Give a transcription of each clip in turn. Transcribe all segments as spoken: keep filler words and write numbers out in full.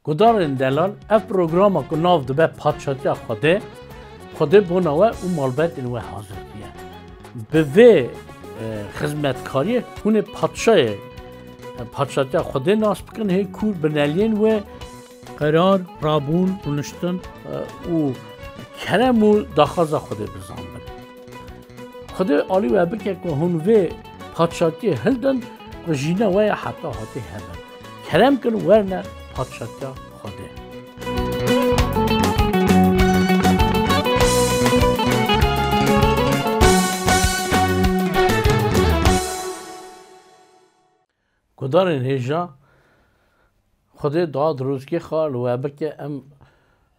Gudarên delal, ev programa ku nav dibe Padşatiya Xwedê, Xwedê bona we û malbetên we hazir diye. Bi vê, e, xizmetkariyê hûn ê padşayê, e, Padşatiya Xwedê nas bikin, hê kûr bineliyên wê qerar, rabûn, rûniştin, e, û kerem û daxwaza Xwedê bizanbin. Xwedê alî we bike ku hûn vê padşatiyê hildin ku jîna we ya heta hatê hebin. Kerem kin werne padşatiya Xwedê. Gudarên hêja, Xwedê dua dirozgê xwe li we bike, em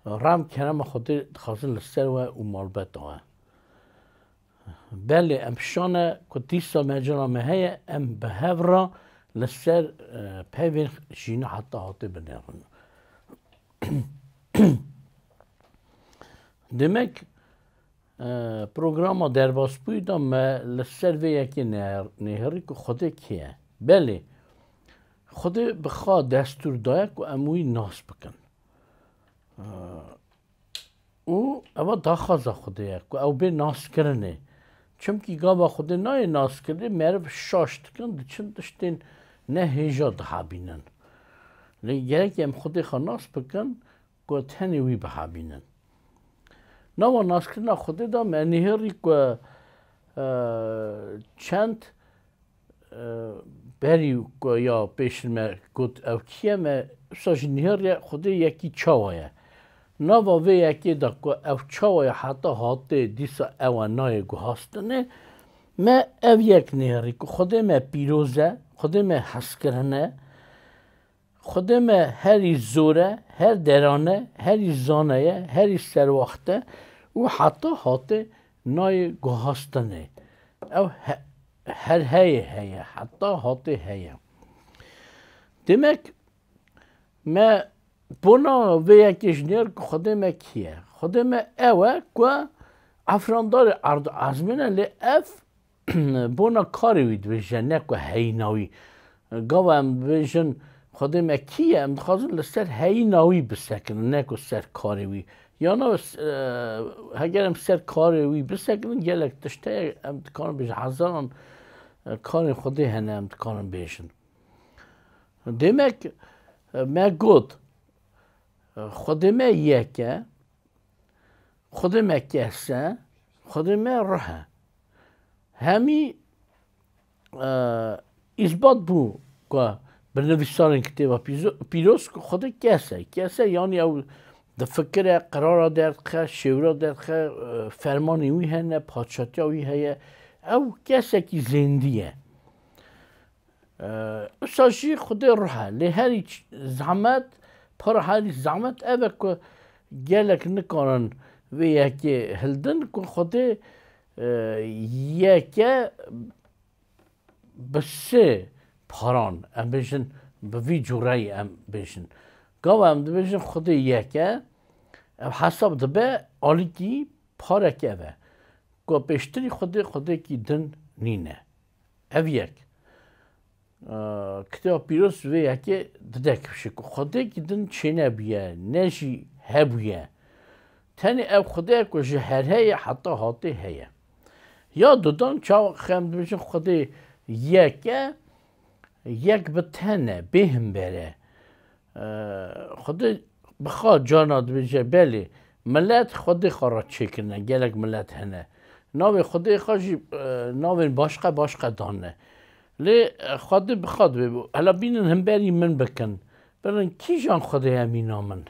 rem kerema Xwedê dixwazin li ser we û malbeta we. Belê em şane ku dîsa mecala me heye, em bi hev re li ser, e, peyvên jîna heta hatê binêrin. Demek, e, programa derbasbûyî de me li ser vê yekê nêher-, nêherî ku Xwedê kê ye. Belê, Xwedê bi xwe destûr daye ku em wî nas bikin. E, û eva daxwaza Xwedê ye ku ew bê naskirinê. Çimkî gava Xwedê nayê naskirinê, meriv şaş dikin, diçin tiştên ne hêja dihebînin. Lê gerek em Xwedê xwe nas bikin ku tenê wî bihebînin. Nava naskirina Xwedê de me nihêrî ku, e, çend e, berî ku ya pêşin me got ew kî ye, me wisa jî nihêriye Xwedê yekî çawa ye. Nava vê yekê de ku ew çawa ye heta hatê dîsa ew e nayê guhastinê, me ev yek nihêrî ku Xwedê me pîroz e, Xwedê me hezkirin e, Xwedê me herî zor e, her deran e, herî zana ye, herî serwext e û heta hatê nayê guhastinê. Ew he-, her heye heye, heta hatê heye. Demek me bona vê yekê ji nêr ku Xwedê me kî ye? Xwedê me ew e ku efrandarê erd û ezmên e, lê ev bona karê wî dibêje, ne ku heyîna wî. Gava em dibêjin, Xwedê me kî ye? Em dixwazin li ser heyîna wî bisekinin, ne ku ser karê wî. Yana, e, heger em ser karê wî bisekinin, gelek tişt heye, em dikarin bêjin, hezaran, e, karên Xwedê hene, em dikarin bêjin. Demek, e, me got, e, Xwedê me yek e, Xwedê me kes e, Xwedê me ruh e. Hemî, e, îsbat bû ku bi nivîsarên Kitêba Pîzo-, Pîroz ku Xwedê kes e. Kes e, yanî ew difikire, qirara derdixe, şêwra derdixe, e, fermanên wî hene, padşatiya wî heye. Ew kesekî zêndî ye. Ee, wisa jî Xwedê ruh e. Lê herî ç-, zehmet, para herî zehmet ev e ku gelek nikarin vê yekê hildin ku Xwedê, e, yek e bi sê paran, em bêjin, bi vî cûreyî em bêjin. Gava em dibêjin Xwedê yek e, ev hesab dibe alîkî parek ev e. Ku pêştirî Xwedê, Xwedêkî din nîne. Ev yek. Ee, Kitêba Pîroz vê yekê dide kifşê ku Xwedêkî din çênebûye, ne jî hebûye. Tenê ew Xwedê ye ku ji her heye heta hatê heye. Ya dudan çawa xem dibêjin Xwedê yek e, yek bi ten e, bê himber e. Ee, Xwedê bi xwe carna dibêje, belê, milet Xwedê xwe re çêkirine, gelek milet hene. Navê Xwedê xwe jî, e, navên başqe başqe danine. Lê, e, Xwedê bi xwe dibê, hela bînin himberî min bikin. Birin kîjan Xwedê ye mîna min?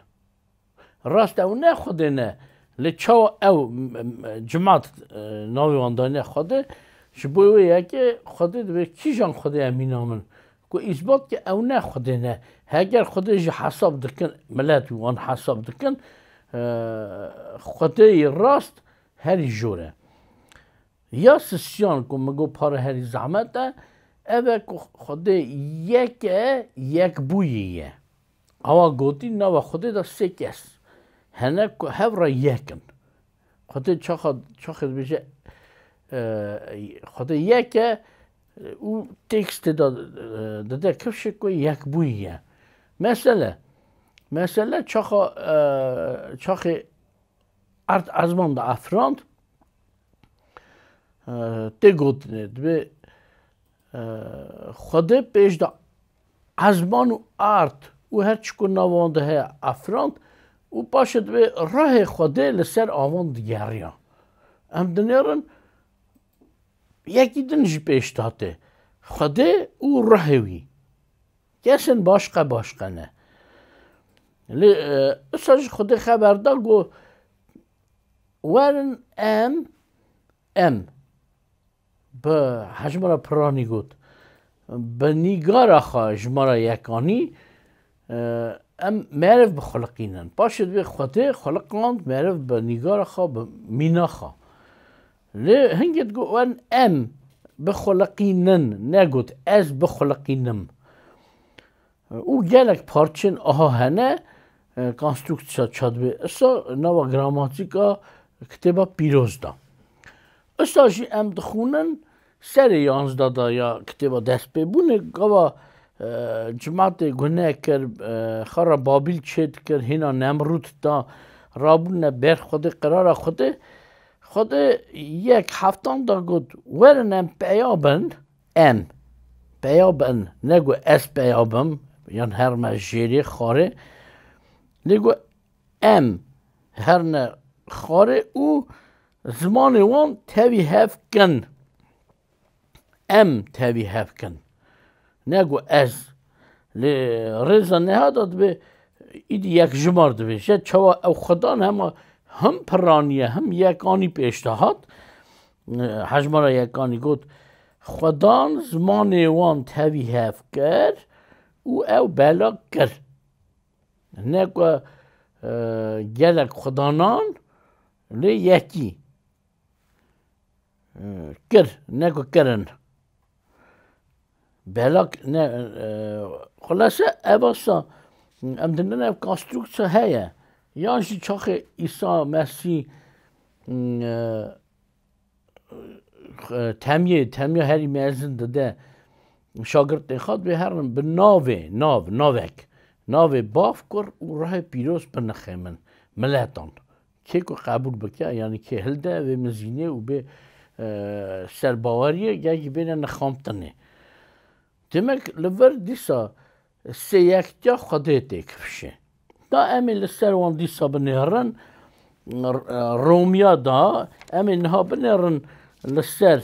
Rast ew ne Xwedê ne. Lê çawa ew, m-, m-, cimat, e, navê wan daniye Xwedê? Ji bo wê yekê Xwedê dibê kîjan Xwedê ye mîna min? Ku îsbat ke ew ne Xwedê ne. Heger Xwedê jî hesab dikin, milet wan hesab dikin, e, Xwedêyê rast herî jor e. Ya sisiyan ku min got para herî zehmet e, ev e ku Xwedê yek e, yekbûyî ye. Awa gotî nava Xwedê de sê kes hene ku hev re yek in. Xwedê çaxa, çaxê dibêje, e, Xwedê yek e, û tekstê de, e, dide kifşê ku yekbûyî ye. Mesele, Mesele çaxa, e, çaxê erd ezman de efrand, e, tê gotinê, dibê, e, Xwedê pêş de ezman û erd û her çi ku nav wan de heye efrand û paşê dibê rehê Xwedê li ser avan digeriya. Em dinêrin yekî din jî pêş de hatê. Xwedê û rehê wî. Kesên başqe başqe ne. Lê, e, usa ji Xwedê xeber da, got, werin em, em, bi hejmara piranî got, bi nîgara xwe ji me re yekanî, e, em meriv bixuliqînin. Paşê divê Xwedê xuliqand meriv bi nîgara xwe, bi mîna xwe. Lê hingê digot, werin em bixuliqînin, negot ez bixuliqînim. Û gelek parçên aha hene, e, konstruksiya çadibê. Isa nava gramatîka kitêba pîroz de. Isa jî em dixwînin serê yanzda de ya kitêba destpêbûnê, gava, e, cimatê gune kir, e, xara Babîl çêdikir, hêna Nemrûd da, rabûne ber Xwedê, qirara Xwedê. Xwedê yek heftan da got, werin em peya bin, em peya bin, negot ez peya bim, yan herme jêrê xwarê. Lê got, em herne xwarê û zimanê wan tevî hev kin. Em tevî hev kin. Negot ez. Lê rêza neha da dibê, îdî yek jimar dibêje. Çawa ew Xwedan hema him piraniye, him yekanî pêş de hat. E, hejmara yekanî got, Xwedan zimanê wan tevî hev kir û ew bela kir. Ne ku, e, gelek xudanan lê yekî, e, kir, ne ku kirin. Belak ne, e, xulase ev asa, em dindin ev konstruksiya heye. Yan jî çaxê Îsa Mesîh, e, e, temiyê, temiya herî mezin dide şagirtê xwe, divê herin bi navê, nav, navek, navê Bav, Kur û Ruhê Pîroz binixê min, miletan. Kê ku qebûl bike, yanî kê hilde vê mizgînê û bê, e, serbaweriyê, gelkî bêne nixamtinê. Demek li vir dîsa sêyektiya Xwedê tê kifşê. Da em ê li ser wan dîsa binêrin, r-, Romiya da, em ê niha binêrin li ser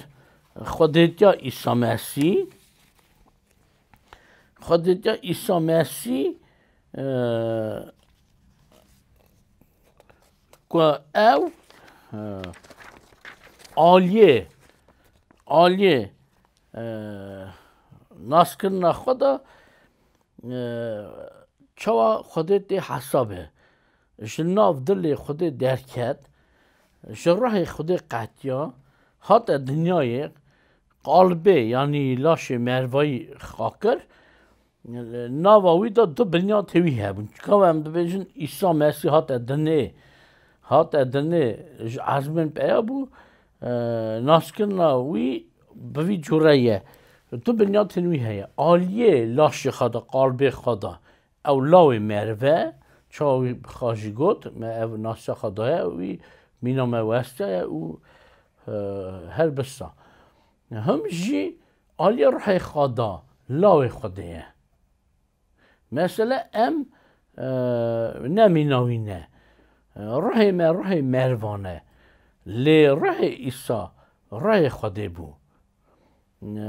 Xwedêtiya Îsa Mesîh. Xwedêtiya Îsa Mesîh, e, ku ew, e, aliyê, aliyê, e, naskirina xwe de, e, çawa Xwedê tê hesabê. Ji nav dilê Xwedê derket, ji ruhê Xwedê qetiya, hate dinyayê, qalbê, yanî laşê mervayî xakir, nava wî de du binyatê wî hebûn. Çika em dibêjin Îsa Mesîh hate dinê, hate dinê ji ezmên peya bû, e, naskirina wî bi vî cûre ye. Du binyatên wî heye. Aliyê laşê xwe de, qalbê xwe de, ew lawê meriv e, çawa wî bi xwe jî got, me ev nasiya xwe daye, wî mîna me westiye û, e, her bisa. Him jî aliyê ruhê xwe da, lawê Xwedê ye. Mesele em, e, ne mîna wî ne. E, ruhê me, ruhê merivan e. Lê ruhê Îsa, ruhê Xwedê bû. E,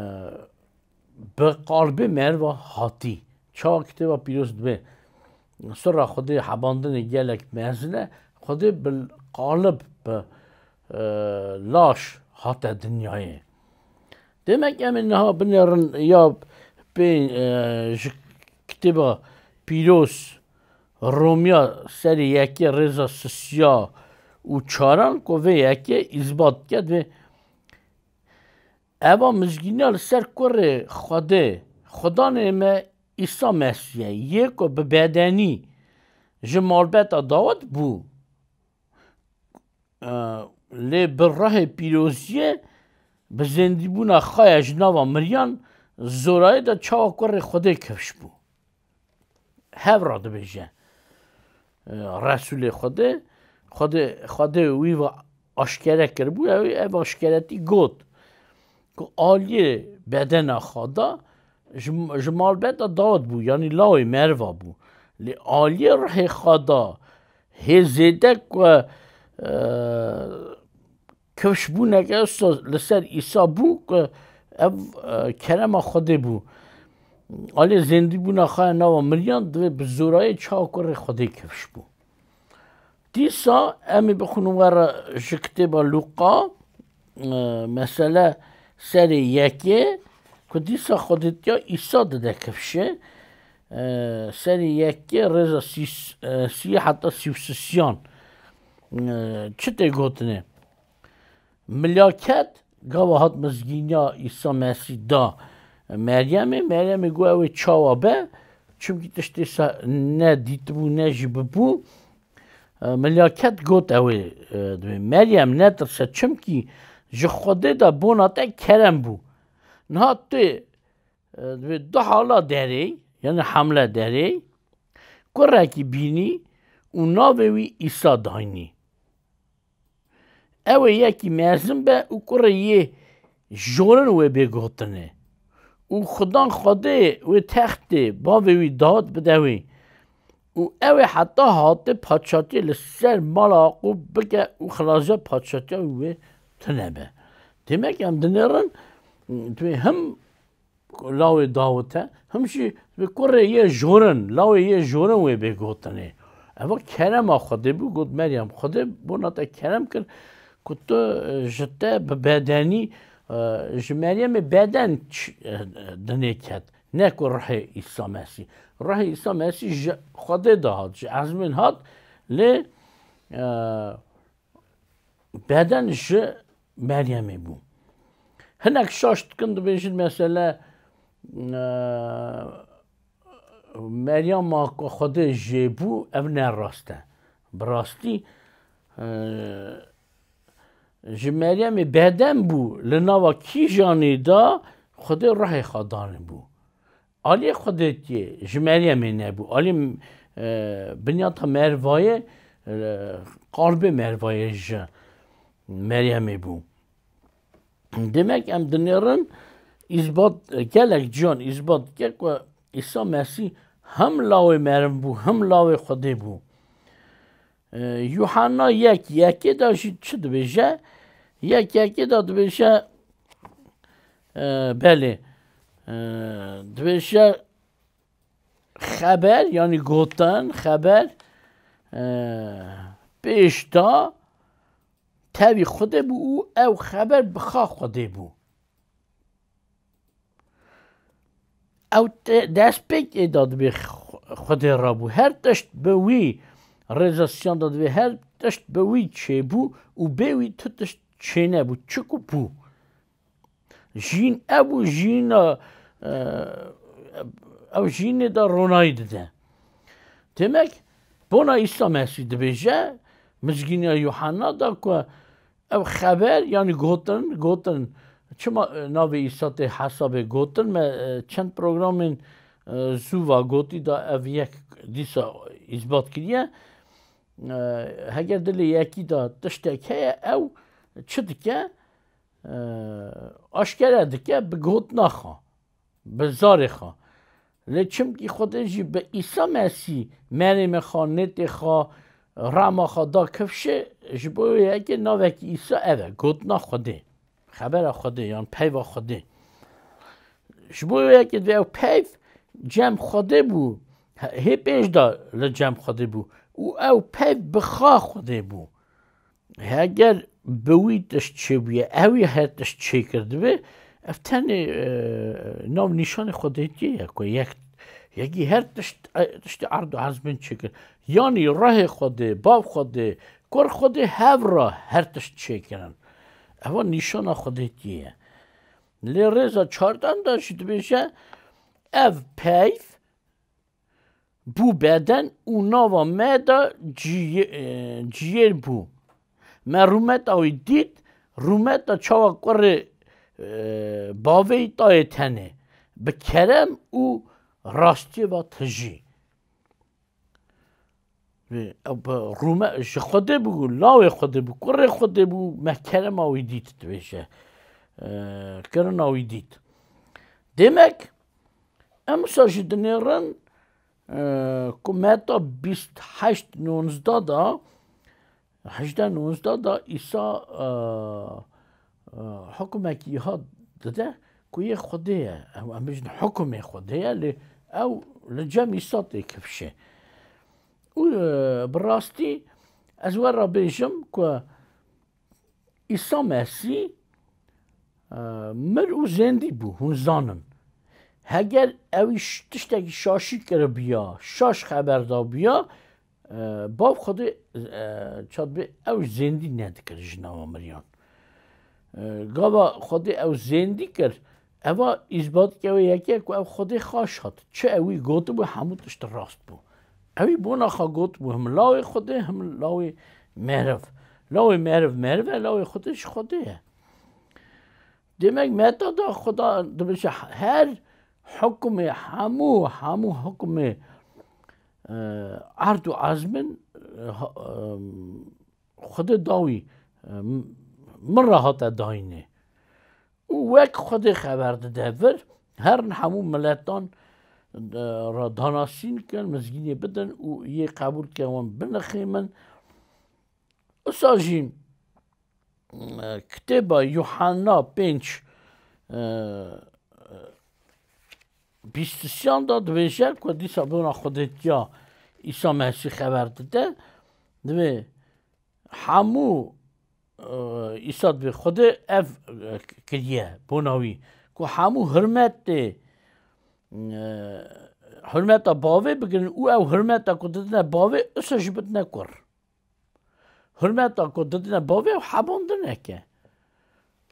bi qalibê meriva hatî. Çawa kitêba pîroz dibê, sirra Xwedê hebandinê gelek mezin e, Xwedê bi qalib, bi, e, laş hate dinyayê. Demek em ê niha binêrin ya pê, e, ji kitêba pîroz Romiya serê yekê rêza sisiya û çaran ku vê yekê îsbat dike, divê eva mizgîniya li ser kurê Xwedê, Xudanê me Îsa Mesîh e, yê ku bi bedenî ji malbeta dawet bû, e, lê bi rehê pîroziyê bi zêndîbûna xwe ya ji nava miriyan zorayê de çawa kurê Xwedê kifş bû. Hev ra dibêje. e, Resûlê Xwedê, Xwedê, Xwedê wî ve aşkere kiribû, ew, ev aşkeretî got ku aliyê bedena xwe da ji, ji malbeta Dawid bû, yanî lawê meriva bû. Lê aliyê ruhê xwe da hê zêde ku, e, kifşbûneke wisa li ser Îsa bû ku ev, e, kerema Xwedê bû. Alê zêndîbûna xwe ya nava miriyan divê bi zorayê çawa kurê Xwedê kifş bû. Dîsa em ê bixwin we re ji kitêba Lûqa, e, mesele serê yekê, ku dîsa xwedêtiya Îsa dide kifşê, e, serê yekê rêza sî, e, sî heta sî û sisiyan, e, çi tê gotinê? Milyaket gava hat mizgîniya Îsa Mesîh da Meryemê. Meryemê got, ew ê çawa be? Çimkî tiştê sa ne dîtibû, ne jî bibû. E, milyaket got, ew ê, e, dibê, Meryem, netirse, çimkî ji Xwedê de bona te kerem bû. Niha tu, e, dibê, du hala derê, yanî hamle derê, kurekî bînî û navê wî Îsa daynî. Ew ê yekî mezin be û kurê yê jorin wê bê gotinê. Û Xudan Xwedê wê textê bavê wî Dawid bide wî. Û ew ê heta hatê paçatiyê li ser mala Yaqûb bike û xilasiya paçatiya wî wê tune be. Demek em dinêrin, tu him lawê Dawid e, him jî bi kurê yê jorin, lawê yê jorin wê bê gotinê. Eva kerema Xwedê bû, got, Meryem, Xwedê bona te kerem kir, ku tu, e, ji te bi bedenî, e, ji Meryemê beden ç-, e, dinê ket. Ne ku ruhê Îsa Mesîh. Ruhê Îsa Mesîh ji Xwedê de hat, ji ezmên hat, lê, e, beden ji Meryemê bû. Hinek şaş dikin, dibêjin, mesele, e, Meryema ku Xwedê jê bû, ev ne rast e. Bi rastî, e, ji Meryemê beden bû, li nava kîjanê de Xwedê ruhê xwe danibû. Aliyê Xwedêtiyê ji Meryemê nebû. Aliyê, e, binyata mervayê, e, qalbê mervayê ji Meryemê bû. Demek em dinêrin, îsbat, gelek ciyan îsbat dike ku Îsa Mesîh hem lawê Meryem bû, hem lawê Xwedê bû. E, Yuhanna yek yekê de jî çi dibêje? Yek yekê de dibêje, e, belê, e, dibêje xeber, yanî gotin, xeber, e, pêş de tevî Xwedê bû û ew xeber bi xa Xwedê bû. Ew te-, destpêkê de dibê Xw-, Xwedê rabû. Her tişt bi wî, rêza siyan de dibê, her tişt bi wî çêbû û bê wî tu tişt çênebû. Çiku bû. Jîn ev bû, jîna, e, ew jînê de ronayî dide. Demek, bona Îsa Mesîh dibêje, Mizgîniya Yuhanna da ku ev xeber, yanî gotin, gotin, çima, e, navê Îsa tê hesabê gotin? Me, e, çend programên, e, zû va gotî da ev yek dîsa îsbat kiriye. E, heger dilê yekî da tiştek heye, ew çi dike? E, aşkere dike bi gotina xwe. Bi zarê xwe. Lê çimkî Xwedê jî bi Îsa Mesîh, merêmê xwe, nêtê xwe, rema xwe da kifşê, ji bo wê yekê navekî Îsa ev e, gotina Xwedê. Xebera Xwedê, yan peyva Xwedê. Ji bo wê yekê divê ew peyv cem Xwedê bû, he-, hê pêş de li cem Xwedê bû. Û ew peyv bi xa Xwedê bû. Heger bi wî tişt çêbûye, ewî her tişt çêkirdibe, ev tenê, e, nav nîşanê Xwedêtiyê ye ku yek, yekî her tişt, e, tiştê erd û ezmên çêkir. Yanî rehê Xwedê, bav Xwedê, kur Xwedê hev re her tişt çêkirin. Eva nîşana Xwedêtiyê ye. Lê rêza çardan de jî dibêje, ev peyv bû beden û nava me de ciyê-, e, ciyêr bû. Me rûmeta wî dît, rûmeta çawa kurê, e, bavê yî tayê tenê, bi kerem û rastiyê ve tijî. Rûme ji Xwedê bû, lawê Xwedê bû, kurê Xwedê bû, me kerema wî dît, dibêje. E, kirina wî dît. Demek, em wisa jî dinêrin, e, ku Meta bîst heşt nonzda da, hejdeh nonzda da Îsa, e, e, hukmekî ha dide ku yê Xwedê ye. Ew, em bijin hukmê Xwedê ye, lê ew li cem Îsa tê kifşê. Û, e, bi rastî ez we re bêjim ku Îsa Mesîh, e, mir û zêndî bû, hûn zanin. Heger ew ş-, tiştekî şaşî kiribiya, şaş xeber dabiya, e, bav Xwedê, e, çat bê ew zêndî nedikir ji nava miriyan. E, gava Xwedê ew zêndî kir, eva îzbatike wê yekê ku ev Xwedê xaş hat. Çi ewî gotibû hemû tişt rast bû. Ewî bona xwe gotibû him lawê Xwedê, him lawê meriv. Lawê meriv meriv e, lawê Xwedê ji Xwedê ye. Demek Meta da Xweda dibêje her hukmê, hemû, hemû hukmê, e, erd û ezmin, e, ha-, e, Xwedê dawî, e, min re hate dayînê. Û wek Xwedê xeber dide vir, herin hemû miletan, e, re danasîn kin, mizgînê bidin û yê qebûl kin wan binixê min. Usa jî, e, kitêba Yuhanna pênc, e, bîst û sêyan da dibêje ku dîsa bona Xwedêtiya Îsa Mesîh xeber dide. Dibê hemû, e, Îsa dibê Xwedê ev, e, kiriye bona wî. Ku hemû hurmetê, e, hurmeta bavê bigirin û ew hurmeta ku didine bavê, usa jî bidine kur. Hurmeta ku didine bavê ew hebandineke.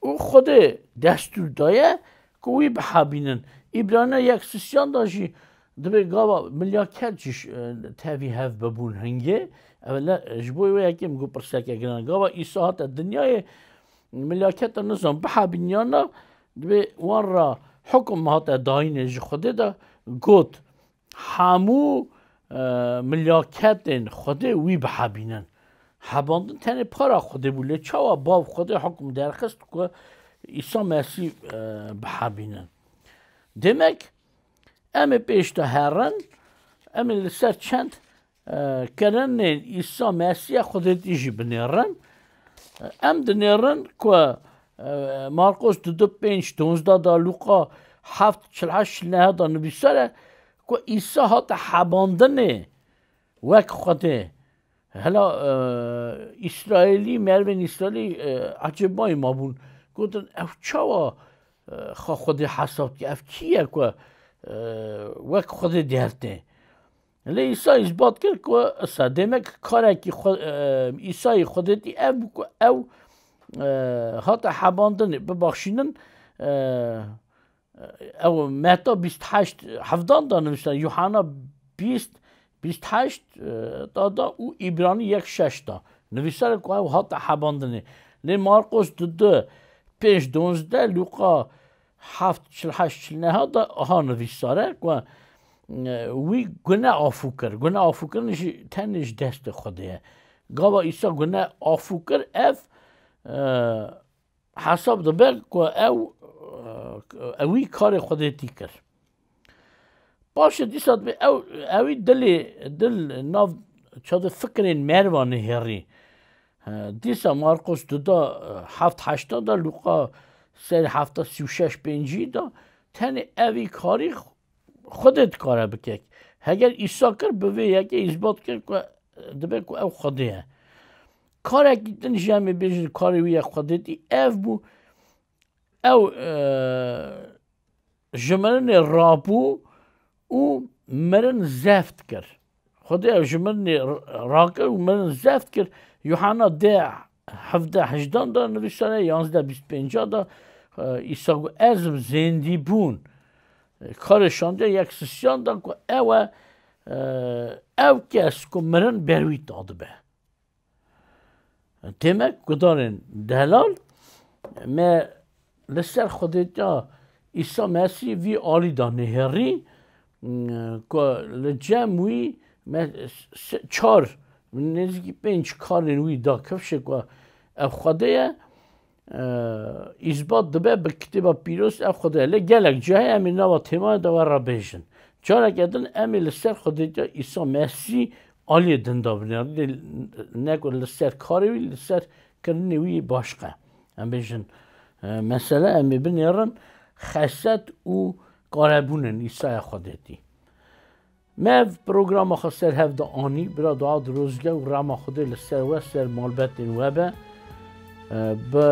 Û Xwedê destûr daye ku wî bihebînin. Îbraniya yek sisyan da jî dibê gava milyaket jî ş-, e, tevî hev bibûn hingê. Ev le, ji bo wê yekê min got pirseke giran. Gava Îsa hate dinyayê milyaketa nizam bihebîniyana dibê wan ra hukum hate dayînê ji Xwedê de got. Hemû, e, milyaketên Xwedê wî bihebînin. Hebandin tenê para Xwedê bû, lê çawa Bav Xwedê hukm derxist ku Îsa Mesîh, e, bihebînin? Demek, em ê pêş de herin, em ê li ser çend, e, kirinên Îsa Mesîh ya Xwedêtî jî binêrin. Em dinêrin ku, e, Marqos du du pênc donzda da, Lûqa heft çil heşt çil neh da nivîsar e, ku Îsa hate hebandinê wek Xwedê. Hela, e, Îsraîlî, merivên Îsraîlî, e, ecêbayî mabûn. Gotin, ev çawa, e, xwe Xwedê hesab dike? Ev kî ye ku, e, wek Xwedê derdê? Lê Îsa îsbat kir ku isa demek karekî xwe, e, Îsayî Xwedêtî ev bû ku ew, e, hate hebandinê, bibaxşînin, e, Ew Meta bîst heşt hevdan da nivîsar, Yuhanna bîst, bîst heşt, e, da da û Îbranî yek şeş da. Nivîsar e ku ew hate hebandinê. Lê Marqos du du, pênc donzdeh, Lûqa heft çil heşt çil neh da aha nivîsar e ku, e, wî gune afû kir. Gune afûkirin jî tenê ji destê Xwedê ye. Gava Îsa gune afû kir, ev, e, hesab dibe ku ew, e, ewî karê Xwedêtî kir. Paşê dîsa dibê ew, ewî dilê, dil nav çadir fikrên merva nihêrî. E, dîsa Marqos du da, e, heft heşta da, Lûqa ser hefta sî û şeş pêncî da, tenê evî karî Xwedê dikare bike. Heger Îsa kir, bi vê yekê îsbat kir ku dibe ku ew Xwedê ye. Karekî din jî em ê bêjin karê wî ye Xwedêtî. Ev bû, ew, e, ji mirinê rabû û mirin zeft kir. Xwedê ew ji mirinê r-, rakir û mirin zeft kir. Yuhanna deh hevdeh hejdan da nivîsane, yanzdeh bîst pênca da, e, Îsa got, ez im zêndîbûn. E, karê şandiya yek sisyan da ku ew e, e, ew kes ku mirin ber wî tadibe. Demek gudarên delal, me li ser Xwedêtiya Îsa Mesîh vî alî da nihêrî, ku li cem wî me se-, çar Nêzîkî pênc karên wî da kifşê ku ev Xwedê ye, e, îsbat dibe bi Kitêba Pîroz ev Xwedê ye. Lê gelek cihê em ê nava têmayê de we re bêjin. Careke din em ê li ser Xwedêtiya Îsa Mesîh aliyê din de binêrin. Lê ne ku li ser karê wî, li ser kirinê wî başqe. Em bêjin, e, mesele em ê binêrin xeset û karebûnên Îsaya Xwedêtî. Me ev programa xwe ser hev de anî, bira dua dirozge û rema Xwedê li ser we, ser malbetên we be. E, bi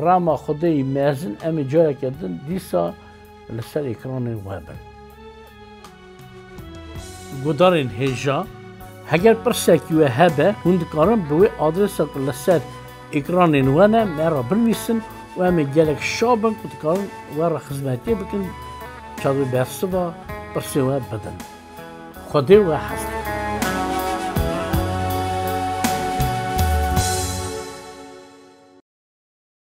rema Xwedê yî mezin em ê careke din dîsa li ser ekranên we bin. Gudarên hêja, heger pirsekî we hebe, hûn dikarin bi wê adresa ku li ser ekranên we ne, me re binivîsin û em ê gelek şa bin ku dikarin we re xizmetiyê bikin, çaxê bersiva pirsê we bidin. Xwedê we hez dikin.